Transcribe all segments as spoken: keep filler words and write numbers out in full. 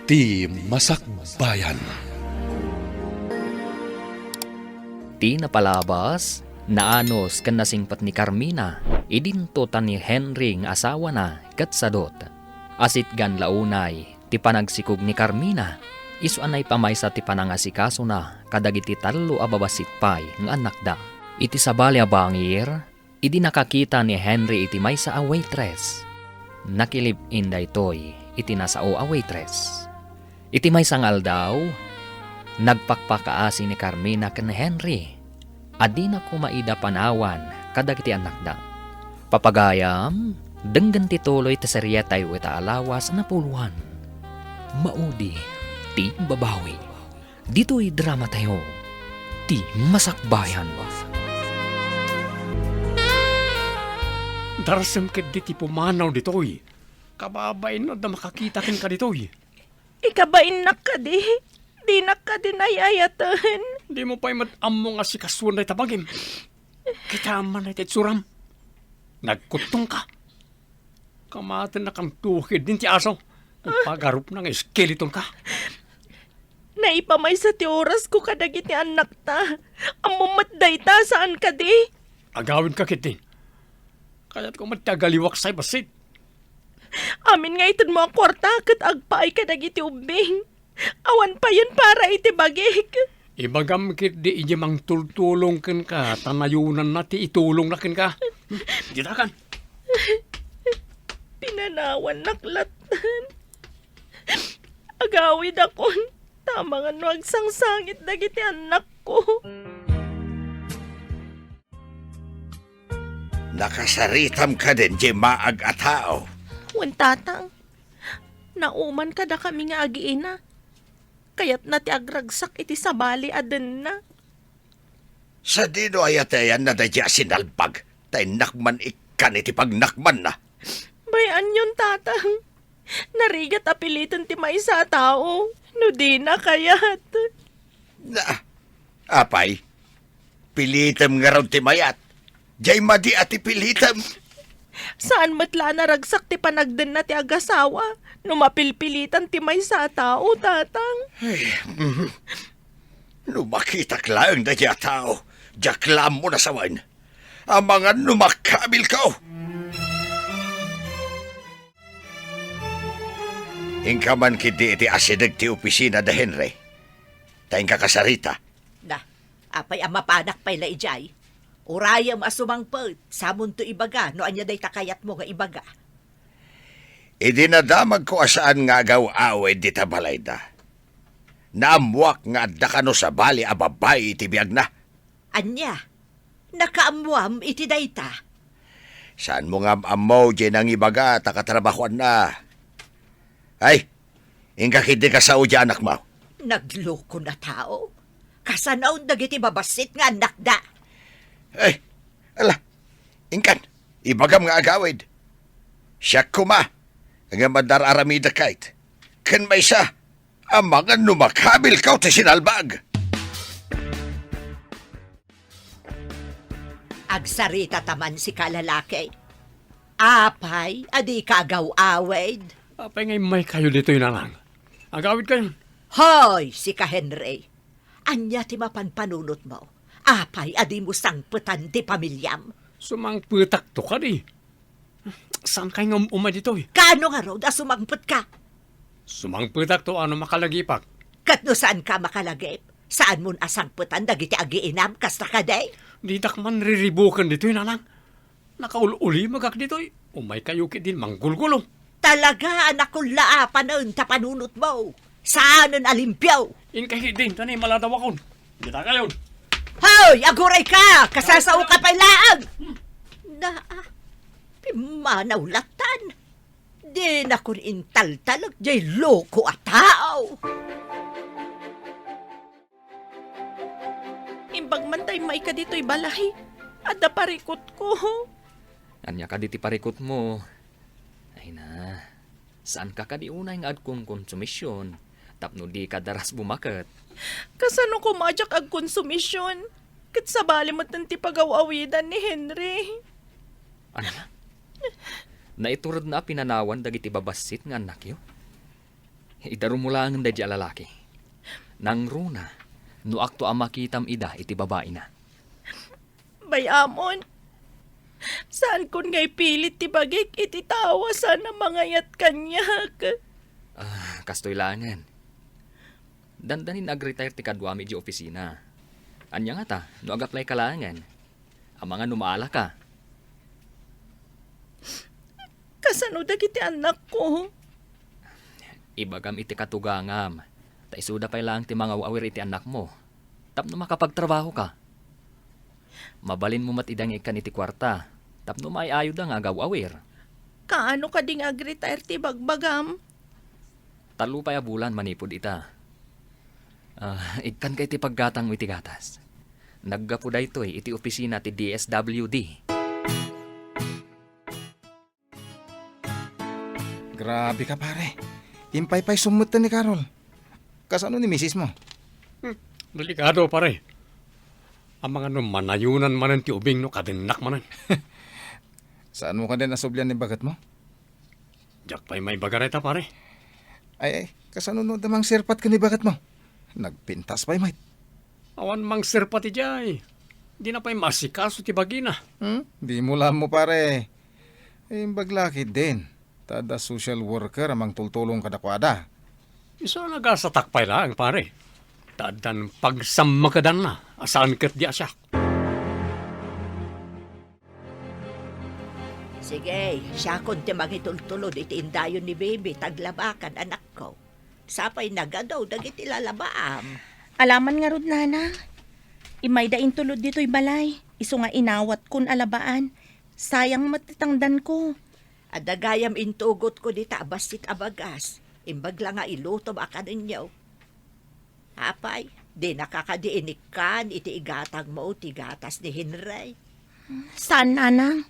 Ti Masakbayan. Ti napalabas, naanus ken nasingpet ni Carmina, idinto ta ni Henry nga asawana ket sadut. Asitgan la unay ti panagsikog ni Carmina, isu a naipamaysa ti panangasikasona kadagiti tallo a babassit pay nga annakda. Iti sabali a bangir, idi nakakita ni Henry iti maysa a waitress, nakilib-in daytoy iti nasao a waitress. Iti maysa nga aldaw, nagpakpakaasi ni Carmina ken ni Henry a dina koma ida panawan kadagiti annakda. Papagayam, denggen ti tuloy ti serietayo ita a lawas a napuloan, Maudi ti Babawi. Ditoy dramatayo, Ti Masakbayan. Darasem ketdi ti pumanaw ditoy. Kababain no adda makakita kenka ditoy. Ikabainnak kadi? Dinak kadi nayayaten? Dimo pay met ammo nga sikasuan dayta bagim. Kita man dayta itsuram. Nagkuttongka. Kamatennak a tukid din ti aso. Pagarupna nga iskeletonka. Naipamaysa ti orasko kadagiti annakta. Ammom met dayta, saan kadi? Agawidka ketdin. Kayatko met ti agaliwak say bassit. Amin nga itedmo a kuarta ket agpaay kadagiti ubbing. Awan payen para iti bagik. Ibagam ketdi idiay mangtultulong kenka, ta nayonanna ti itulongna kenka. Ditakan. Pinanawannak lattan. Agawidakon, ta amangan no agsangsangit dagiti annakko. Nakasaritam kadin diay maag a tao? Wen, Tatang. Nauman kadakami nga agiina. Kayatna ti agragsak iti sabali a denna. Sadino aya ti ayanna daydiay a sinalbag, ta innak man ikkan iti pagnakmanna? Bay-anyon, Tatang. Narigat a piliten ti maysa a tao no dina kayat. Na, apay, pilitem ngarud ti mayat. Diay madi a ti pilitem. Saan met la a naragsak ti panagdenna ti agasawa no mapilpilitan ti maysa a tao, Tatang. Ay, mhm. No makitak laeng daydiay a tao, diak la ammo nasawen. Amangan no makabilko! Inka man ketdi iti asideg ti opisina da Henry. Ta inka kasarita. Da, apay a mapanak pay la idiay? Urayem a sumangpet, samonto ibaga no ania dayta kayatmo nga ibaga. Idi nadamagko a saan nga agaw-awid dita balayda, naammoak nga adda kano sabali a babbai iti biagna. Ania? Nakaammoam iti dayta? Saanmo nga am-ammo diay nangibaga ta katrabahoanna. Ay, inka ketdi kasao diay anakmo. Nagloko na tao. Kasanaon dagiti babassit nga annakda. Ay, ala, inkan, ibagam nga agawid. Siak koma, nga madar-aramidek kayt. Ken maysa, amangan no makabilko ti sinalbag. Agsarita ta man sika, lalaki. Apay a dika agaw-awid? Apay nga immaykayo ditoy, nanang? Agawidkayon. Hoy, sika, Henry. Ania ti mapan panunotmo? Apay a dimo sangpetan ti pamiliam? Sumangpetakto kadi. Saankay nga um-, umay ditoy? Kaano ngarud a sumangpetka? Sumangpetakto a no makalagipak. Ket no saanka a makalagip, saanmon a sangpetan dagiti agiinam, kasta kadi? Ditak man riribuken ditoy, nanang. Nakaul-ulimegak ditoy. Umaykayo ketdin manggulgulo. Talaga a nakullaapanen ta panunotmo. Saanen a limpio. Inka ketdin, ta ni maladawakon. Dita kayon. Hoy, agurayka! Kasasaoka pay laeng! Naa, pimmanaw lattan. Dinakon intaltalek diay loko a tao. Imbag man ta immayka ditoy balay. Adda parikutko. Ania kadi ti parikutmo? Ay na, saanka kadi unay nga agkonkonsumision tapno dika daras bumaket? Kasano koma a diak agkonsumision? Ket sabali metten ti pagaw-awidan ni Henry. Ania? Naituredna a pinanawan dagiti babassit nga annakyo? Idarummo laengen daydi a lalaki. Nangruna no akto a makitam ida iti babaina. Bay-amon, saankon nga ipilit ti bagik iti tao a saan a mangayat kaniak. Ah, kastoy laengen. Dandani nga ag-retire ti kaduami idiay opisina. Ania ngata no ag-apply ka laengen? Amangan no maalaka. Kasano dagiti annakko? Ibagam iti katugangam, ta isuda pay laeng ti mangaw-awir iti annakmo, tapno makapagtrabaho ka. Mabalinmo met ida nga ikkan iti kuarta, tapno maay-ayoda nga agaw-awir. Kaano kadi nga ag-retire ti bagbagam? Tallo pay a bulan manipud ita. Ah, ikkanka iti paggatangmo iti gatas. Naggapu daytoy iti opisina ti D S W D. Grabe ka, pare. Impaypaysom metten ni Carol. Kasano ni misis mo? Hmm, delikado, pare. Amangan no manayonan manen ti ubing no kadennak manen. Saanmo kadi a nasublian ni baget mo? Diak pay maibaga dayta, pare. Ay, ay, kasano no adda mangserpat ken ni baget mo? Nagpintas pay met. Awan mangserpat idiay. Dina pay maasikaso ti bagina. Hmm? Dimo la ammo, pare. Imbag la ketdin ta adda social worker a mangtultulong kadakuada. Isu a nagasatak pay laeng, pare. Ta addan pagsammakedanna a saan ketdi a siak. Sige, siakon ti mangitultulod iti indayon ni Baby ta aglabakan, anakko. Sapay nagadu dagiti lalabaam. Alaman ngarud, Nanang. Immayda intulod ditoy balay. Isu nga inawatkon a labaan. Sayang met ti tangdanko. Adda gayam intugotko dita a bassit a bagas. Imbag la nga ilutom a kanenyo. Apay, dinaka kadi inikkan iti igatangmo ti gatas ni Henry? Saan, Nanang.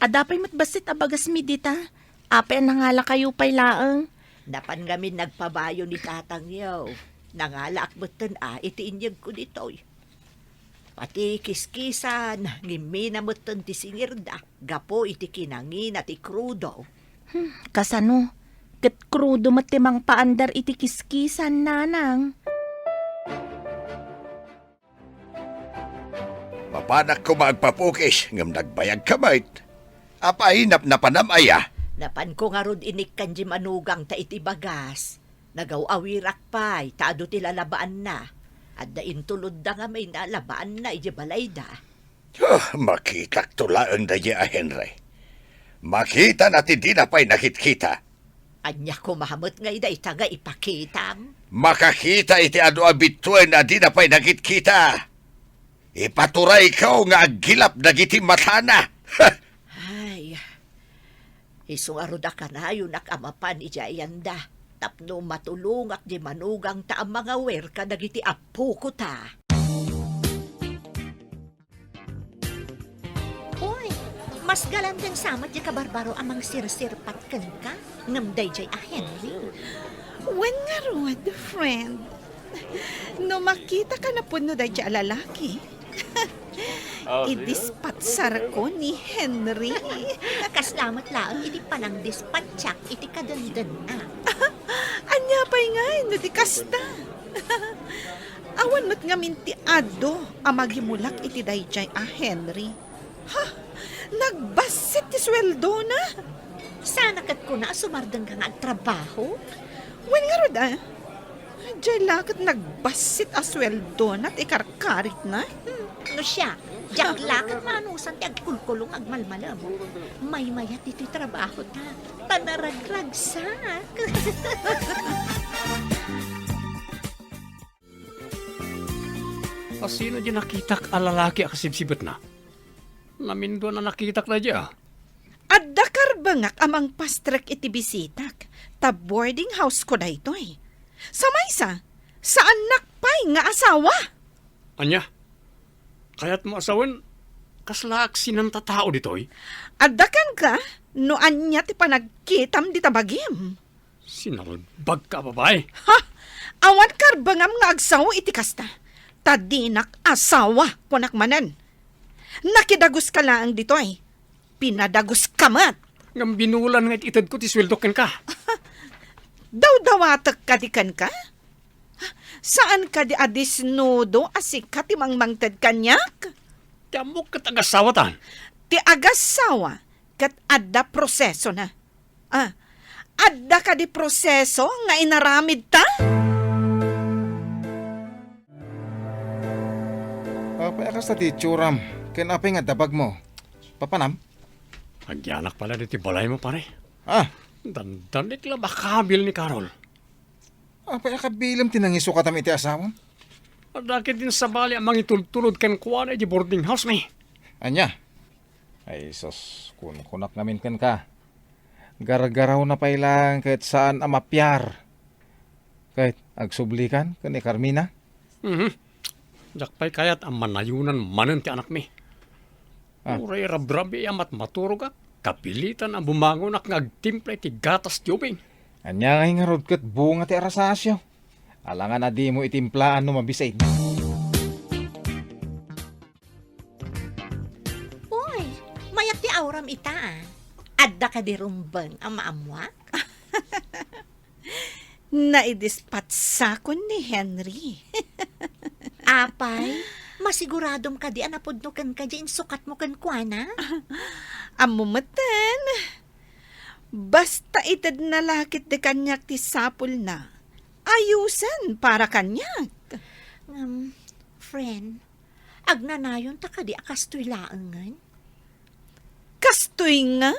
Adda pay met bassit a bagasmi dita. Apay a nangalakayo pay laeng? Napan ngamin nagpabayo ni tatangyo. Nangalaak metten a iti inyegko ditoy. Pati kiskisan, ngimmina metten ti singirda gapu iti kinangina ti krudo. Hmm, kasano? Ket krudo met ti mangpaandar iti kiskisan, Nanang. Mapanak koma agpapukis, ngem nagbayagka met. Apay, napnapanam aya? Napanko ngarud inikkan di manugangta iti bagas. Nagaw-awirak pay ta adu ti lalabaanna. Adda intulodda ngamin a labaanna idiay balayda. Huh, makitakto laeng daydiay a Henry. Makitana ti dina pay nakitkita. Ania koma met ngay dayta nga ipakitam? Makakita iti adu a bituen a dina pay nakitkita. Ipaturayko nga aggilap dagiti matana. Ay, isu ngarud a kanayonak a mapan idiay ayanda tapno matulongak di manugangta a mangawer kadagiti appokota. Uy, mas galanten sa met di kabarbaro a mangsirsirpat kenka, ngem daydiay a Henry. Wen ngarud, friend. No makitaka na pudno daydiay a lalaki, Oh, sige. Idispatsarko ni Henry. Kasla met laeng iti panangdispatsak iti kadendenna. Ania pay ngay no di kasta? Awan met ngamin ti adu a magimulak iti daydiay a Henry. Ha? Nagbassit ti sueldona? Sana ket kuna a sumardengka nga agtrabaho? Wen ngarud, a? Diay la ket nagbassit a sueldona ti karkaritna? Hmm, no siak, diak la ket maanusan ti agkulkulong agmalmalem. Maymayat ditoy trabahota, ta naragragsak. A sino di nakitak a lalaki a kasibsibetna? Namindua a nakitak daydiay a. Adda karbengak a mangpastrek iti bisitak, ta boarding house-ko daytoy. Sa maysa, saannak pay nga asawa. Ania? Kayatmo a sawen, kaslaak sinantatao ditoy? Adda kenka no ania ti panagkitam dita bagim. Sinalbagka a babai. Ha? Awan karbengam nga agsao iti kasta, ta dinak asawa, kunak manen. Nakidaguska laeng ditoy. Pinadaguska met. Ngem binulan nga itedko ti sueldo kenka. Dawdawatek kadi kenka? Saan kadi a disnudo a sika ti mangmangted kaniak? Ti ammok ket agasawatan. Ti agasawa ket adda prosesona. Ah, adda kadi proseso nga inaramidta? Apay a kasta ti itsuram? Ken apay nga dabagmo? Papanam? Agyanak pala diti balaymo, pare. Ah. Dandanik la makabil ni Carol. Apay a kabilem ti nangisukatam iti asawam? Adda ketdin sabali a mangitultulod kenkuana iti boarding house mi. Ania? Ay sus, kunkunak ngamin kenka. Gargarawna pay laeng ket saan a mapiar. Ket agsublikan ken ni Carmina? Mhm. Diak pay kayat a manayonan manen ti anakmi. Ah. Uray rabrabii a matmaturogak, kapilitan a bumangonak nga agtimpla iti gatas ti ubing. Ania ngay ngarud ket bunga ti arasasyo? Alangan a dimo itimplaan no mabisin. Uy, mayat ti auram ita, ah. Adda kadi rumbeng a maammuak? Naidispatsak ni Henry. Apay, masiguradom kadi a napudno kenka diay insukatmo kenkuana? Ammo metten. Basta itedna la ketdi kaniak ti sapulna, ayusen para kaniak. Um, friend, agnanayonta kadi a kastoy laengen? Kastoy nga?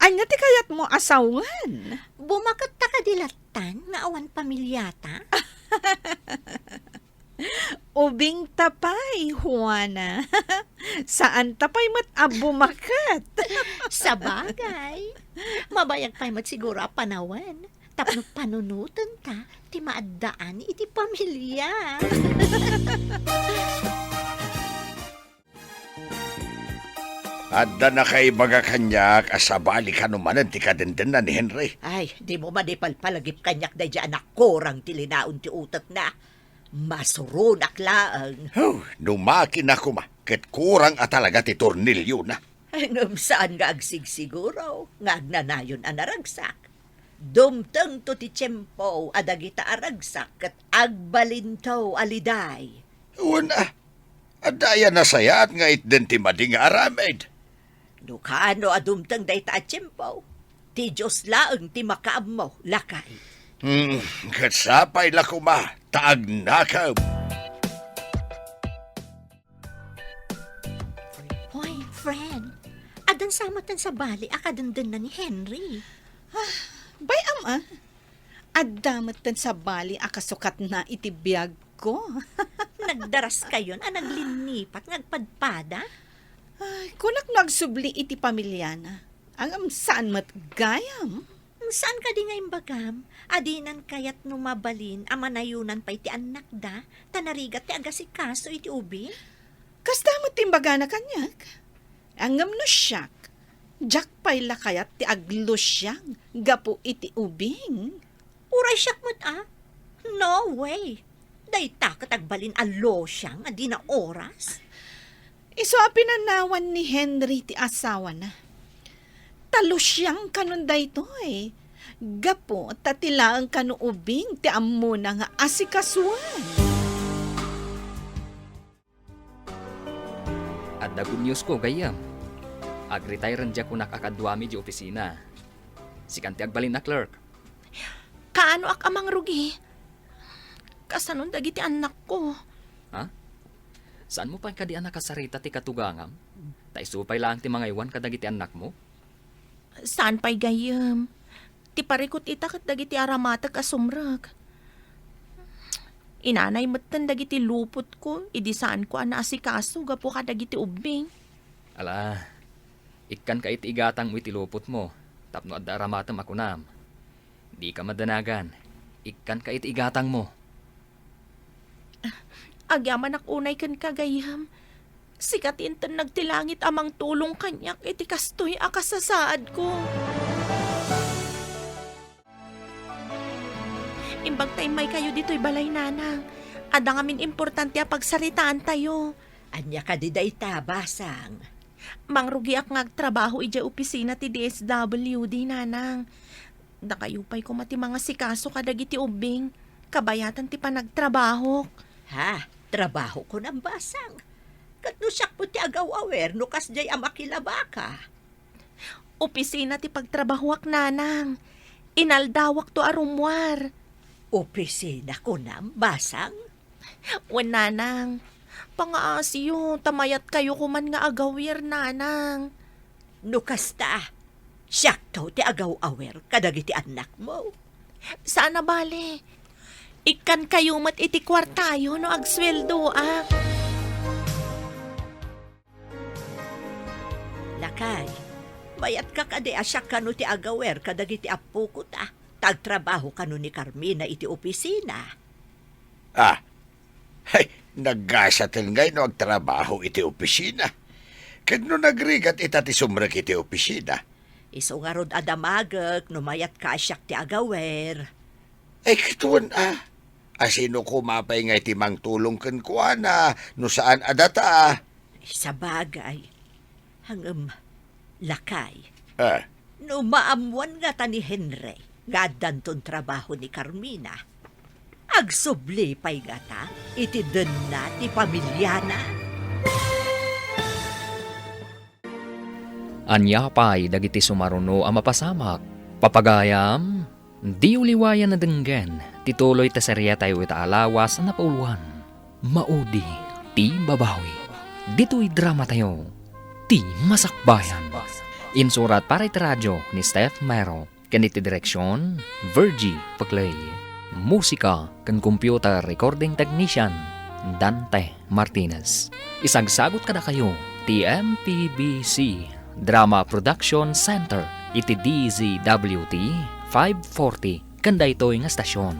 Ania ti kayatmo a sawen? Bumaketta kadi lattan nga awan pamiliata? Ubingta pay, Juana. Saanta pay met a bumaket. Sabagay. Mabayag pay met siguro a panawen tapno panunotenta ti maaddaan iti pamilia. Adda nakaibaga kaniak a sabali kano manen ti kadendenna ni Henry. Ay, dimo man ipalpalagip kaniak daydiay a nakurang ti linaon ti utekna. Masuronak laeng. Huh, no makina koma, ket kurang a talaga ti torniliona. Ay, ngem saan nga agsigsiguro nga agnanayon a naragsak. Dumtengto ti tiempo a dagita a ragsak ket agbalinto a liday. Wen a, adda aya nasayaat nga itden ti madi nga aramid? No kaano a dumteng dayta a tiempo, ti Dios laeng ti makaammo, lakay. Hmm, ket sapay la koma ta agnakem. Hoy, friend, addan sa met ti sabali a kadendenna ni Henry. Ah, bay-am a. Adda met ti sabali a kasukatna iti biagko. Nagdaraskayon a naglinnipat nga agpadpada? Ay, kunak no agsubli iti pamiliana. Ngem saan met gayam. Saan kadi nga imbagam a dinan kayat no mabalin a manayonan pay ti annakda, ta narigat ti agasikaso iti ubing? Kasta met ti imbagana kaniak. Ngem no siak, diak pay la kayat ti aglusiang gapu iti ubing. Uray siak met a? No way! Dayta ket agbalin a lusiang a dina oras. Isu a pinanawan ni Henry ti asawana. Ta lusiang kanon daytoy. Gapu ta ti laeng kano ubing ti ammona nga asikasuan. Adda good news ko, gayyem. Agretire diay kunak a kaduami di opisina. Sikan ti agbalin a clerk. Kaanoak a mangrugi? Kasanon dagiti annakko? Ha? Saanmo pay kadi a nakasarita ti katugangam? Ta isu pay laeng ti mangaywan kadagiti annakmo? Saan pay gayyem. Ti parikut ita ket dagiti aramatek a sumrek. Inanay metten dagiti lupotko idi saanko a naasikaso gapu kadagiti ubbing. Ala, ikkanka iti igatangmo iti lupotmo tapno adda aramatem a kunam. Dika madanagan. Ikkanka iti igatangmo. Agyamanak unay kenka, gayyem. Sika ti inton nagtilangit a mangtulong kaniak iti kastoy a kasasaadko. Imbag ta immaykayo ditoy balay, nanang. Adda ngamin importante a pagsaritaantayo. Ania kadi dayta, basang? Mangrugiak nga agtrabaho idiay opisina ti D S W D, nanang. Dakayo pay koma ti mangasikaso kadagiti ubbing, kabayatan ti panagtrabahok. Ha? Trabaho ko nambasang. Ket no siak met ti agaw-awer no kasdiay a makilabaka. Opisina ti pagtrabahoak, nanang. Inaldawakto a rummuar. Opisina kunam, basang? Wen, nanang. Pangaasiyo, ta mayatkayo koman nga agawer, nanang. No kasta, siakto ti agaw-awer kadagiti annakmo. Saan a bale. Ikkankayo met iti kuartayo no agsueldoak. Lakay, mayatka kadi a siak kano ti agawer kadagiti appoko ta, ta agtrabaho kano ni Carmina iti opisina? Ah, hay, naggasaten ngay no agtrabaho iti opisina. Ket no nagrigat ita ti sumrek iti opisina? Isu ngarud a damagek no mayatka a siak ti agawer. Ay, ket wen a. Asino koma pay ngay ti mangtulong kenkuana no saan a data? Sabagay. Ngem, lakay. Ah. No maammuan ngata ni Henry nga addanton trabaho ni Carmina, agsubli pay ngata iti denna ti pamiliana? Ania pay dagiti sumaruno a mapasamak? Papagayam, diyo liwayan a denggen ti tuloy ta seriatayo ita a lawas a napauluan, Maudi ti Babawi. Ditoy dramatayo, Ti Masakbayan. Insurat para iti radio ni Steph Mero. Ken iti direksion, Virgie Paclay. Musika ken computer recording technician, Dante Martinez. Isagsagut kadakayo ti M P B C Drama Production Center iti D Z W T five forty ken daytoy nga stasyon.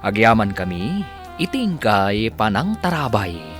Agyamankami iti inkay panangtarabay.